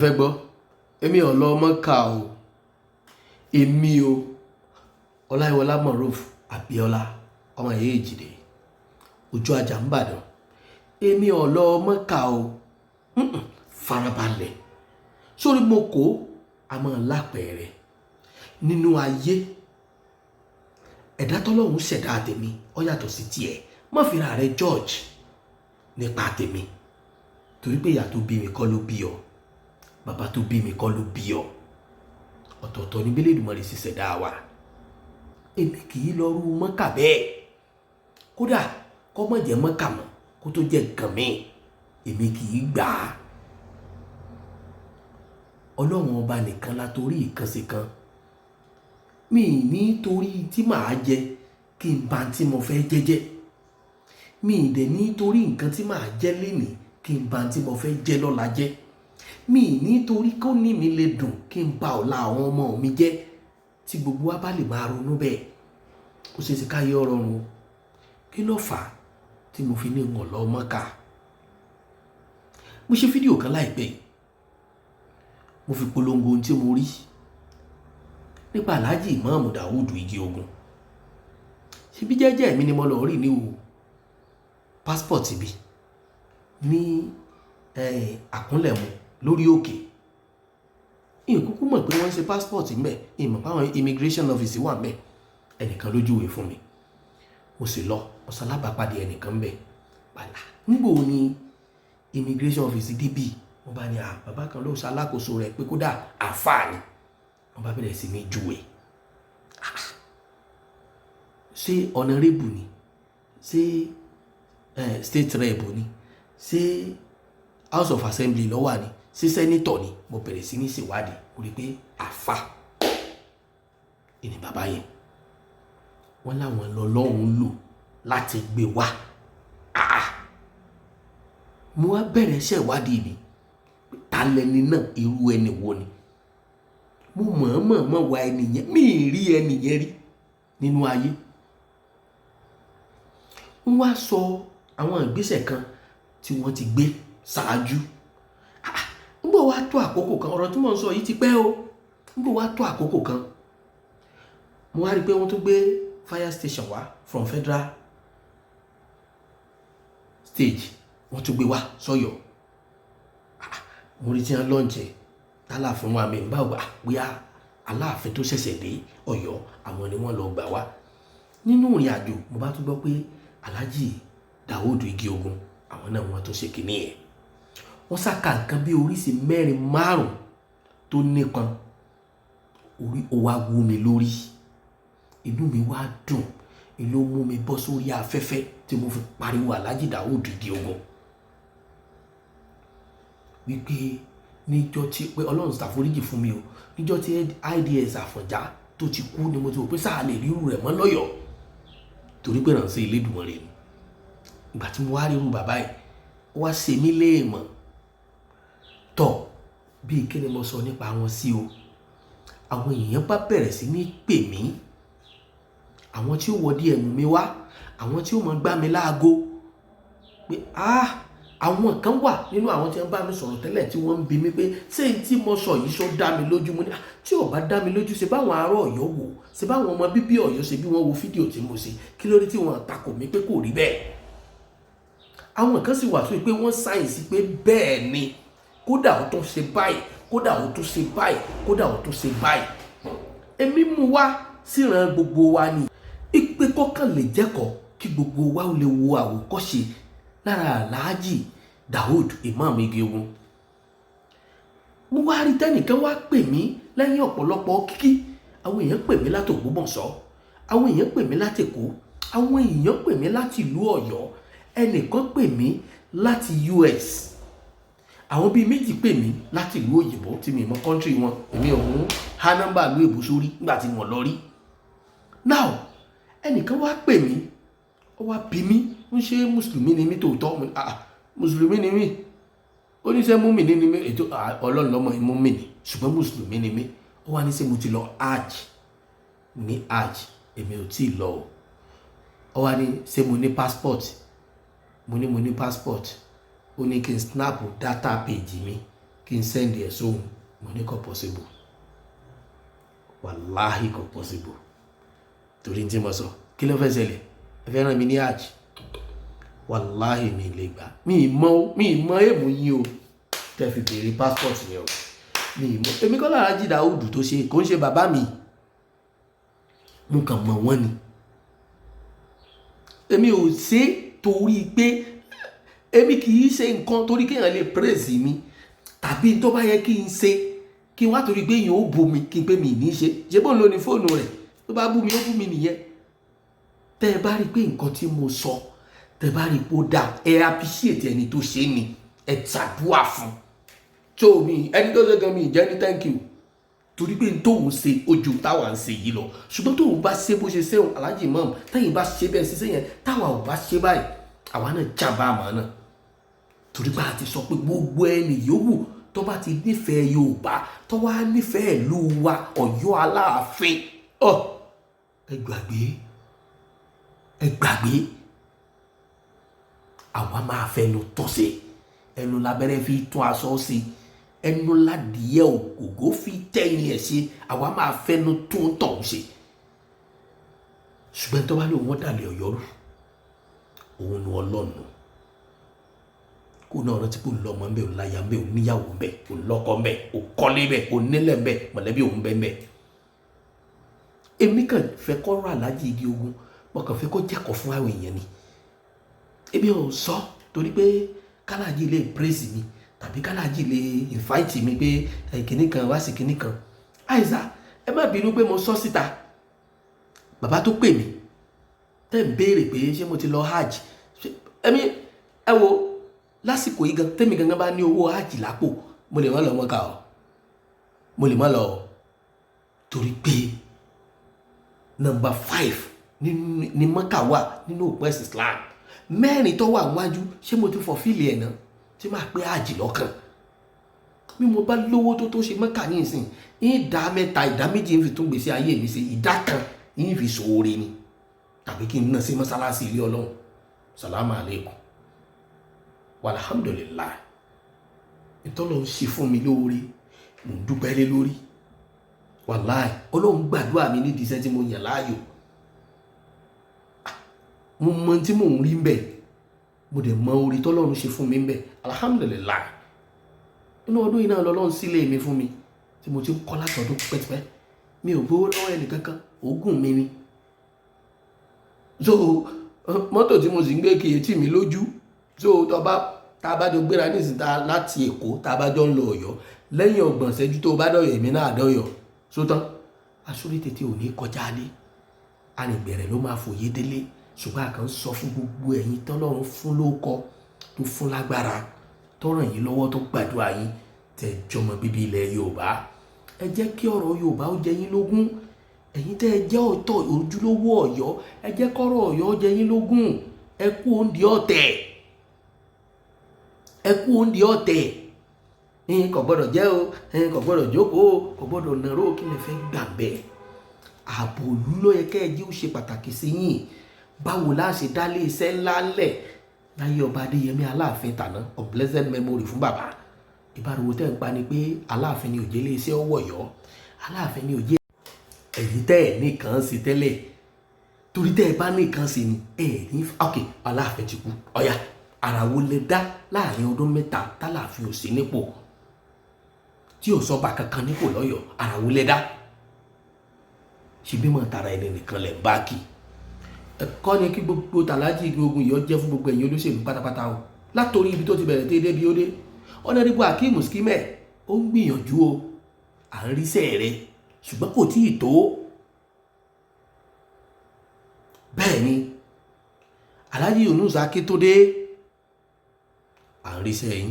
Fẹ́ gbọ́, èmi ò lọ Mọ́kà o. Èmi o, Ọláyíwọlá Moruf Abíọ́lá, ọmọ ìyá Èjìdé, ojú ajá ń bàdàn. Èmi ò lọ Mọ́kà o. Farabalẹ̀. Sórí mo kó àmọ́ lápẹ̀rẹ̀ nínú ayé. Ẹ̀dá tọ́lọ́hun ṣẹ̀dá tèmi, ó yàtọ̀ sí tiẹ̀. Má fi ra rẹ judge nípa tèmi. Torí pé ìyá tó bí mi kọ́ ló bí ọ. Bàbá tó bí mi kọ́ ló bí ọ. Ọ̀tọ̀ọ̀tọ̀ ni bí Elédùmarè ṣe ṣẹ̀dá wa. Èmi kì í lọ rú Mọ́kà bẹ́ẹ̀. Kódà kó má jẹ́ Mọ́kà mọ́ kó tó jẹ́ nǹkan mi, èmi kì í gbà á. Ọlọ́run ọba nìkan la torí ìkànṣe kan. Mi ní torí tí màá jẹ kí n ba tí mo fẹ́ jẹ jẹ́. Mi dẹ̀ ní torí nǹkan tí màá jẹ lénìí kí n ba tí mo fẹ́ jẹ lọ́la jẹ́. Mi ní torí kó ní mi lè dùn kí n ba ọ̀la àwọn ọmọ mi jẹ́. Tí gbogbo wa bá lè máa ronú bẹ́ẹ̀, ó ṣe é ṣe ká yé ọ̀rọ̀ run. Kí ló fà á tí mo fi ní n ò lọ Mọ́kà? Mo ṣe fídíò kan láìpẹ́ yìí. Mo fi polongo ohun tí mo rí nípa Alhaji Imam Dawood Igi Ogun. Ṣebí jẹ́jẹ́ mi ni mo lọ rí ní o passport mi ní àkúnlẹ̀mú lórí òkè. N kúkú mọ̀ pé wọ́n ń ṣe passport ńbẹ̀. N mọ̀ pé àwọn immigration office wà ńbẹ̀. Ẹnìkan ló júwe fún mi. Mo sì lọ, mo ṣalábàápàdé ẹnìkan ńbẹ̀. Pàlà. Nígbò wo ni immigration office dé bí? Wọ́n bá ní, à, bàbá kan ló ṣalákòóso rẹ̀ pé kódà àfáà ni. Wọ́n bá bẹ̀rẹ̀ sí ní júwe. Ṣé honorable ni? Ṣé state rep ni? Ṣé House of Assembly ló wà ni? Ṣé senator ni? Mo bẹ̀rẹ̀ sí ní ṣèwádìí. Mo rí pé àfáà ni bàbá yẹn. Wọ́n láwọn lọ́lọ́run lò láti gbé wá. Àà! Mo wá bẹ̀rẹ̀ iṣẹ́ ìwádìí mi. Ta lẹni náà? Irú ẹni wo ni? Mo mọ̀ọ́mọ̀ mọ̀ wá ẹni yẹn. Mi ì rí ẹni yẹn rí nínú ayé. Wọ́n wá sọ àwọn ìgbésẹ̀ kan tí wọ́n ti gbé ṣáájú. Àà! Nígbà wá tó àkókò kan, ọ̀rọ̀ tí mò ń sọ yìí ti pẹ́ o. Nígbà wá tó àkókò kan, mo wá rí pé wọ́n tún gbé fire station wá from federal stage. Wọ́n tún gbé wá sọ́yọ́. Àà! Mo rí tí wọ́n launch ẹ̀. Tálàfin wà mí ń bá wà bóyá Aláàfin tó ṣẹ̀ṣẹ̀ dé Ọ̀yọ́, àwọn ni wọ́n lọ gbà wá. Nínú ìrìnàjò, mo bá tún gbọ́ pé Alhaji Dawood Igi Ogun, àwọn náà wọ́n tún ṣe kìíní ẹ̀. Wọ́n sàkà nǹkan bí oríṣi mẹ́rin márùn-ún tó nípọn. Orí ó wá wú mi lórí. Inú mi wá dùn. Ló mú mi bọ́ sórí afẹ́fẹ́ tí mo fi pariwo Alhaji Dawood Igi Ogun. Wípé níjọ́ tí pé Ọlọ́run ṣàforíjì fún mi o. Níjọ́ tí IDS Àfọ̀njá tó ti kú ni mo ti rò pé sáà lè ríru rẹ̀ mọ́ lọ́yọ̀ọ́. Torí pé ìránṣẹ́ Elédùmarè ni. Ìgbà tí mo wá ríru bàbá yìí, ó wá ṣe mí léèmọ̀. Tọ̀, bí kí ni mo sọ nípa wọn sí o. Àwọn èèyàn bá bẹ̀rẹ̀ sí ní pè mí. Àwọn tí ó wọ DM mi wá, àwọn tí ó mọ̀ gbá mi láago pé, "Ah!" Àwọn kan wà nínú àwọn tí wọ́n bá mi sọ̀rọ̀ tẹ́lẹ̀ tí wọ́n ń bi mí pé ṣé n tí mo sọ yìí ṣó dá mi lójú. Mo ní, "Ah, tí ò bá dá mi lójú, ṣe báwọn ará Ọ̀yọ́ wò, ṣe báwọn ọmọ bíbí Ọ̀yọ́ ṣe bí wọ́n wo fídíò tí mo ṣe, kí ló dé tí wọ́n takò mí pé kò rí bẹ́ẹ̀?" Àwọn kan sì wà tó pé wọ́n sign sí pé bẹ́ẹ̀ ni, kódà ó tún ṣe báyìí, kódà ó tún ṣe báyìí, kódà ó tún ṣe báyìí. Èmi mú wá síran gbogbo wa ni. Ìpè kọ́kàn lè jẹ́kọ̀ọ́ kí gbogbo wa ó lè wo àwòkọ́ṣe lára Alhaji Dawood Imam Igi Ogun. Mo wá rí tẹ́nìkan wá pè mí lẹ́yìn ọ̀pọ̀lọpọ̀ kíkí. Àwọn èèyàn pè mí láti Ògbómọ̀ṣọ́, àwọn èèyàn pè mí láti Èkó, àwọn èèyàn pè mí láti ìlú Ọ̀yọ́, ẹnìkan pè mí láti US, àwọn bíi méjì pè mí láti ìlú òyìnbó tí mi mọ country wọn. Èmi ò ń há nọ́mbà ìlú èbó sórí nígbà tí mo lọ rí. Now, ẹnìkan wá pè mí, ó wá bí mi ń ṣe mùsùlùmí ni mí tòótọ́. Mo ní, "Ah, mùsùlùmí ni mí." Ó ní ṣé múmìnì ni mí? Ètò Ọlọ́run lọ́mọ múmìnì, ṣùgbọ́n mùsùlùmí ni mí. Ó wá ní ṣé mo ti lọ hajj? Ní hajj, èmi ò tí ì lọ o. Ó wá ní ṣé mo ní passport? Mo ní mo ní passport. Ó ní kí n snap data page mi. Kí n send ẹ̀ sóhun. Mo ní kò possible, wàláhì kò possible. Torí tí mo sọ, kí ló fẹ́ ṣẹlẹ̀? Ẹ fẹ́ ràn mí ní hajj? Wàláhì mi lè gbà. Mi ì mọ èèmù yín o tẹ́ fi béèrè passport yẹn o. Mi ì mọ. Èmi kọ́ l'Alhaji Dáúdù tó ṣe, kò ń ṣe bàbá mi. Mo kàn mọ̀ wọ́n ni. Èmi ò ṣe torí pé èmi kì í ṣe nǹkan torí kéèyàn lè praise mi tàbí tó bá yẹ kí n ṣe, kí n wá torí pé èèyàn ó bú mi kí n pé mi ní ṣe. Ṣé bóun ló ní fóònù rẹ̀? Tó bá bú mi, ó bú mi nìyẹn. Tẹ́ ẹ bá rí i pé nǹkan tí mo sọ, tẹ́ ẹ bá rí i pé ó dáa, ẹ appreciate ẹni tó ṣe ni, ẹ ṣàdúà fún. Tó mi ẹni tó ṣe gan, mi jẹ́ ní thank you, torí pé tóun ṣe ojú táwa ń ṣe yìí lọ. Ṣùgbọ́n tóun bá ṣe bó ṣe ṣéun, Alhaji Imam, tẹ́yìn bá ṣe bẹ́ẹ̀ ṣiṣẹ́ yẹn, táwa ò bá ṣe báyìí, àwa náà jàmbá àmọ́ náà, torí bá a ti sọ pé gbogbo ẹni yòówù tó bá ti nífẹ̀ẹ́ Yorùbá, tó wá nífẹ̀ẹ́ ìlú wa Ọ̀yọ́ Aláàfin, ọ ẹ gbàgbé, ẹ gbàgbé, àwa máa fẹnu tọ́ sí ẹnu lábẹ́rẹ́ fi tún aṣọ sí, ẹnu ládìyẹ ògògó fi tẹ̀yìn ẹ̀ ṣe. Àwa máa fẹnu tún tọ̀hún ṣe. Ṣùgbọ́n tó bá lóun wọ́n dàlẹ̀ Ọ̀yọ́ rú, òun nu Ọlọ́run kó náà rántí pé òun lọ́mọ ń bẹ, òun láya ń bẹ, òun níyàwó ń bẹ, òun lọ́kọ ń bẹ, òun kọ́lé bẹ, òun nílẹ̀ ń bẹ, mọ̀lẹ́bí òun bẹ ń bẹ. Èmi kàn fẹ́ kọ́ rọ Alhaji Igi Ogun, mo kàn fẹ́ kó jẹ́kọ̀ọ́ fún àwọn èèyàn ni. Èmi ò sọ torí pé kálàjì lè praise mi tàbí kálàjì lè invite mi pé kìnnì kan wá sí kìnnì kan. Àìsà, ẹ má bínú pé mo sọ síta. Bàbá tó pè mí tẹ́ ń béèrè pé ṣé mo ti lọ hajj, ẹ̀mí ẹ wo lásìkò yìí gan, tẹ́mi gangan bá ní owó hajj lápò, mo lè má lọ Mọ́kà o, mo lè má lọ o, torí pé number 5 ní Mọ́kà wà nínú òpó ẹ̀sìn Islam. Mẹ́rin tó wà níwájú, ṣé mo ti fulfill ẹ̀ náà tí máa pé hajj lọ́kàn? Bí mo bá lówó tó ṣe Mọ́kà ní ìsìn, ìdá mẹ́ta, ìdá méjì ń fi tún gbèsè ayé mi ṣe, ìdá kan ń fi ṣoore ni tàbí kí n ná sí mọ́sálásí ilé Ọlọ́run. Salamu aleykum, walhamdulilayi. Ìtọ́lọ̀ ń ṣe fún mi lóore, mò ń dúpẹ́ lé lórí. Wàláì, Ọlọ́run gbàdúrà mi nídìí iṣẹ́ tí mo yàn láàyò. Mo mọ tí mò ń rí ń bẹ̀, mo dẹ̀ mọ orí tọ́lọ́run ṣe fún mi ń bẹ̀. Alhamdulilayi. Inú ọdún yìí náà lọ́lọ́run sílé mi fún mi tí mo ti ń kọ́ látọdún pẹ́tipẹ́. Mi ò gbowó lọ́wọ́ ẹnìkankan, òógùn mi ni. So mọ́tò tí mo sì ń gbé kì í tì mí lójú. So tó bá tá a bá jọ gbéra nísìnyí tá láti Èkó, tá a bá jọ ń lọ Ọ̀yọ́, lẹ́yìn 30 ìṣẹ́jú tó bá dọ̀yọ̀, èmi náà dọ̀yọ̀ sótán. Aṣọ́rí tètè ò ní kọjá lé, arìngbẹ̀rẹ̀ ló máa fòye délé. Ṣùgbọ́n a kàn ń sọ fún gbogbo ẹ̀yin tọ́lọ́run fún lóko, tó fún lágbára, tó ràn yín lọ́wọ́, tó gbàdúrà yín, tẹ́ jọmọ bíbí ilẹ̀ Yorùbá, ẹ jẹ́ kí ọ̀rọ̀ Yorùbá ó jẹ yín lógún. Ẹ̀yin tẹ́ ẹ jẹ́ ọ̀tọ̀ ojúlówó Ọ̀yọ́, ẹ jẹ́ kọ́rọ̀ Ọ̀yọ́ ó jẹ yín lógún. Ẹ kú òǹdí ọ̀tẹ̀, ẹ kú òǹdí ọ̀tẹ̀. Kò gbọ́dọ̀ jẹ́ o, kò gbọ́dọ̀ jókòó, kò gbọ́dọ̀ nàró. Kí lè fẹ́ gbà bẹ́ẹ̀? Ààbò ìlú ló yẹ kẹ́ ẹ jẹ́ ó ṣe pàtàkì sí yín. Báwo la ṣe dálé iṣẹ́ ńlá ńlẹ̀ láyé ọba Adéyẹmí Aláàfin tàná, of blessed memory fún bàbá? Ìbárawo tẹ́ ń pa ni pé Aláàfin ni òjé lé iṣẹ́ ọwọ́ Ọ̀yọ́, Aláàfin ni òjé. Ẹ̀yin tẹ́ ẹ̀ nìkan sí tẹ́lẹ̀, torí tẹ́ ẹ bá nìkan sí ni ẹ̀ ní. Ok, Aláàfin ti kú, ọ̀yà ara wo lè dá láàrin ọdún 3 tálàfin ò sí nípò, tí ò sọba kankan nípò lọ́yọ̀ọ́? Ara wo lè dá? Ṣe bí mọ̀ tara ẹni nìkan lẹ̀ ń bá kì? Ẹ̀kọ́ ni kí gbogbo tàlájì Igi Ogun yìí ó jẹ́ fún gbogbo ẹ̀yin olóṣèlú pátápátá o, látòrí ibi tó ti bẹ̀rẹ̀ tó dé bí ó dé. Honourable Akeem Skimẹ̀, ó ń gbìyànjú o, à ń ríṣẹ́ rẹ̀, ṣùgbọ́n kò tíì tó. Bẹ́ẹ̀ ni Alhaji Yunus Akíntúndé, à ń ríṣẹ́ yín,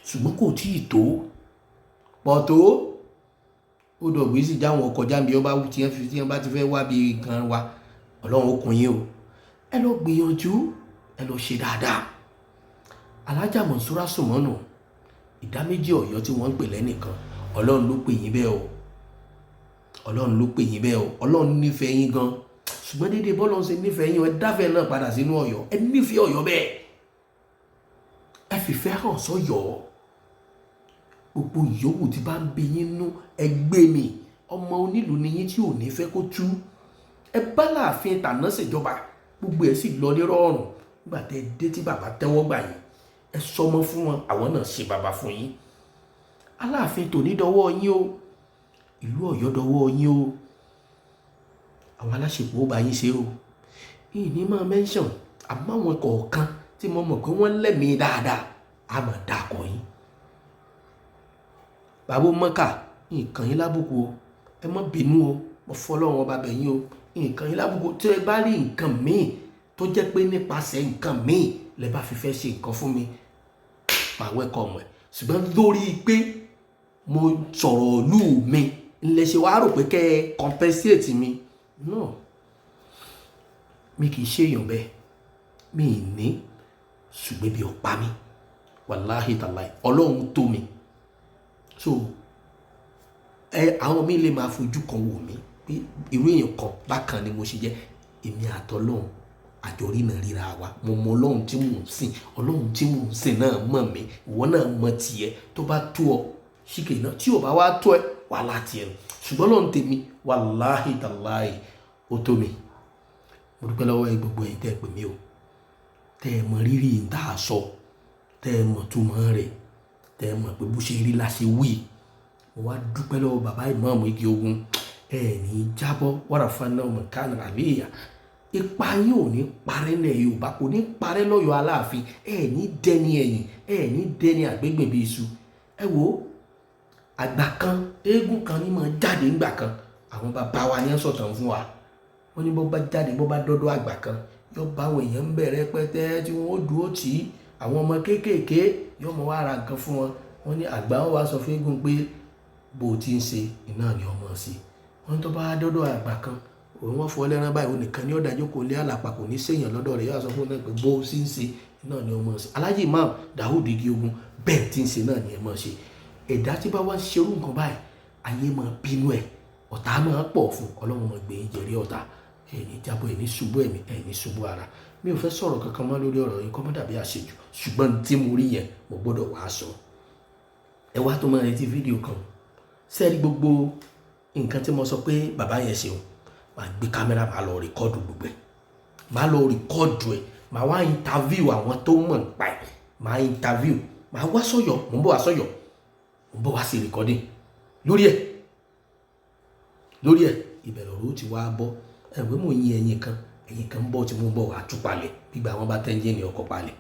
ṣùgbọ́n kò tíì tó pọ̀ tó. Ó dọ̀gbé sì jáwọn ọkọ̀ jáde, ọba tí wọ́n bá ti fẹ́ wá bí nǹkan wa. Ọlọ́run ó kún yín o. Ẹ lọ gbìyànjú, ẹ lọ ṣe dáadáa. Alhaja Monsura Sùmọ́nù, ìdá méjì Ọ̀yọ́ tí wọ́n ń pè lẹ́nìkan, Ọlọ́run ló pè yín bẹ́ẹ̀ o, Ọlọ́run ló pè yín bẹ́ẹ̀ o. Ọlọ́run nífẹ̀ẹ́ yín gan, ṣùgbọ́n déédéé bọ́lọ́run ṣe nífẹ̀ẹ́ yín, ẹ dáfẹ́ náà padà sínú Ọ̀yọ́. Ẹ nífẹ̀ẹ́ Ọ̀yọ́ bẹ́ẹ̀, ẹ fìfẹ́ hàn sọ́yọ́. Gbogbo ìyówù tí bá ń bí yín nú, ẹgbẹ́ mi, ọmọ onílùú ni yín tí ò ní fẹ́ kó tú. Ẹ bá láàfin tàná ṣèjọba, gbogbo ẹ̀ sì lọ ní rọrùn. Nígbà tẹ́ dé tí bàbá tẹ́wọ́ gbà yín, ẹ sọmọ fún wọn, àwọn náà ṣe bàbá fún yín. Aláàfin tòní dọwọ́ yín o, ìlú Ọ̀yọ́ dọwọ́ yín o, àwọn aláṣepọ̀ ó bá yín ṣe o. Ìní máa mention àmọ́ àwọn kọ̀ọ̀kan tí mo mọ̀ pé wọ́n lẹ́mìí dáadáa, á máa dàkọ̀ yín. Bàbá Mọ́kà, nǹkan yín lábùkù o, ẹ má bínú o, mo fọlọ́run ọba bẹ̀ yín o, nǹkan yín lábùkù. Tí ẹ bá rí nǹkan míì tó jẹ́ pé nípasẹ̀ nǹkan míì lẹ bá fi fẹ́ ṣe nǹkan fún mi, màá welcome ẹ̀. Ṣùgbọ́n lórí pé mo sọ̀rọ̀ ìlú mi ńlẹ̀ ṣe wàá rò pé kẹ́ ẹ compensate mi, no, mi kì í ṣe èèyàn bẹ́ẹ̀, mi ì ní, ṣùgbọ́n bí ọ̀pá mi, wàláhì tàláì, Ọlọ́run tó mi. So ẹ àwọn mi lè máa fojú kan wò mí pé irú èèyàn kan bákan ni mo ṣe jẹ́. Èmi àtọlọ́run àjọrí náà ríra wa. Mo mọ Ọlọ́run tí mò ń sìn, Ọlọ́run tí mò ń sìn náà mọ̀ mí, ìwọ náà mọ̀ tiẹ̀. Tó bá tó ọ ṣìkè náà, tí ò bá wá tó ẹ, wàhálà tiẹ̀ nù. Ṣùgbọ́n Ọlọ́run tèmi, wàláhì tàláì, ó tó mi. Mo dúpẹ́ lọ́wọ́ ẹ gbogbo ẹ̀yin tẹ́ ẹ pè mí o, tẹ́ ẹ mọ rírì ń tà sọ, tẹ́ ẹ mọ̀ túmọ̀ rẹ̀, tẹ́ ẹ mọ̀ pé bó ṣe rí la ṣe wí. Mo wá dúpẹ́ lọ́wọ́ bàbá ìmáàmù Igi Ogun. Ẹ ní jábọ́, wàràfà náà mọ̀ kánà àléyà. Ipa yín ò ní parẹ́ lẹ̀ Yorùbá, kò ní parẹ́ lọ́yọ̀ọ́ Aláàfin. Ẹ ní dẹni ẹ̀yìn, ẹ ní dẹni àgbégbè bí iṣu. Ẹ wo àgbà kan, eégún kan ní máa jáde ńgbà kan. Àwọn bàbá wa ní sọ̀tàn fún wa. Wọ́n ní bó bá jáde, bó bá dọ́dọ̀ àgbà kan, yóò bá àwọn èèyàn ń bẹ̀rẹ̀ pẹ́tẹ́ tí wọ́n ó dúró tì í. Àwọn ọmọ kéékèèké yóò mọ wá ra nǹkan fún wọn. Wọ́n ní àgbà wọn wá sọ fún eégún pé bó ti ń ṣe iná ni ọmọ ṣe. Wọ́n tó bá dọ́dọ̀ àgbà kan, òun wọ́n fọ́ lẹ́rán báyìí, òun nìkan ní ọ̀dà jókòó lé àlàpà, kò ní séèyàn lọ́dọ̀ rẹ̀. Yóò sọ fún un náà pé bó ti ń ṣe iná ni ọmọ ṣe. Alhaji Imam Dahood Igi Ogun, bẹ́ẹ̀ ti ń ṣe náà ni ẹ máa ṣe. Ẹ̀dá tí bá wá ń ṣerú nǹkan báyìí, ayé máa bínú ẹ̀, ọ̀tá máa pọ̀ fún. Ọlọ́run máa gbé yín jẹ̀rí ọ̀tá. Ẹ̀ ní jábọ̀, ẹ̀ ní ṣubú ẹ̀mí, ẹ̀ ní ṣubú ara. Mi ò fẹ́ sọ̀rọ̀ kankan mọ́ lórí ọ̀rọ̀ yìí, kó má dàbí àṣejù, ṣùgbọ́n tí mo rí yẹn mo gbọ́dọ̀ wá sọ. Ẹ wá tó máa retí fídíò kan. Sẹ́ẹ̀rí gbogbo nǹkan tí mo sọ pé bàbá yẹn ṣeun, màá gbé kámẹ́rà, màá lọ record gbogbo ẹ̀, màá lọ record ẹ̀, màá wá interview àwọn tó mọ̀ nípa ẹ̀, màá interview, màá wá sọ̀yọ̀, mò ń bọ̀ wá sọ̀yọ̀, mò ń bọ̀ wá sí recording lórí ẹ̀, lórí ẹ̀. Ìbẹ̀rẹ̀ ọ̀rọ̀ ó ti wá bọ́. Ẹ̀ wé mò ń yin ẹyin kan, ẹyin kan ń bọ̀ tí mo ń bọ̀ wá tú palẹ̀ gbígbà wọn bá tẹ́ńjìnì ọkọ̀ palẹ̀.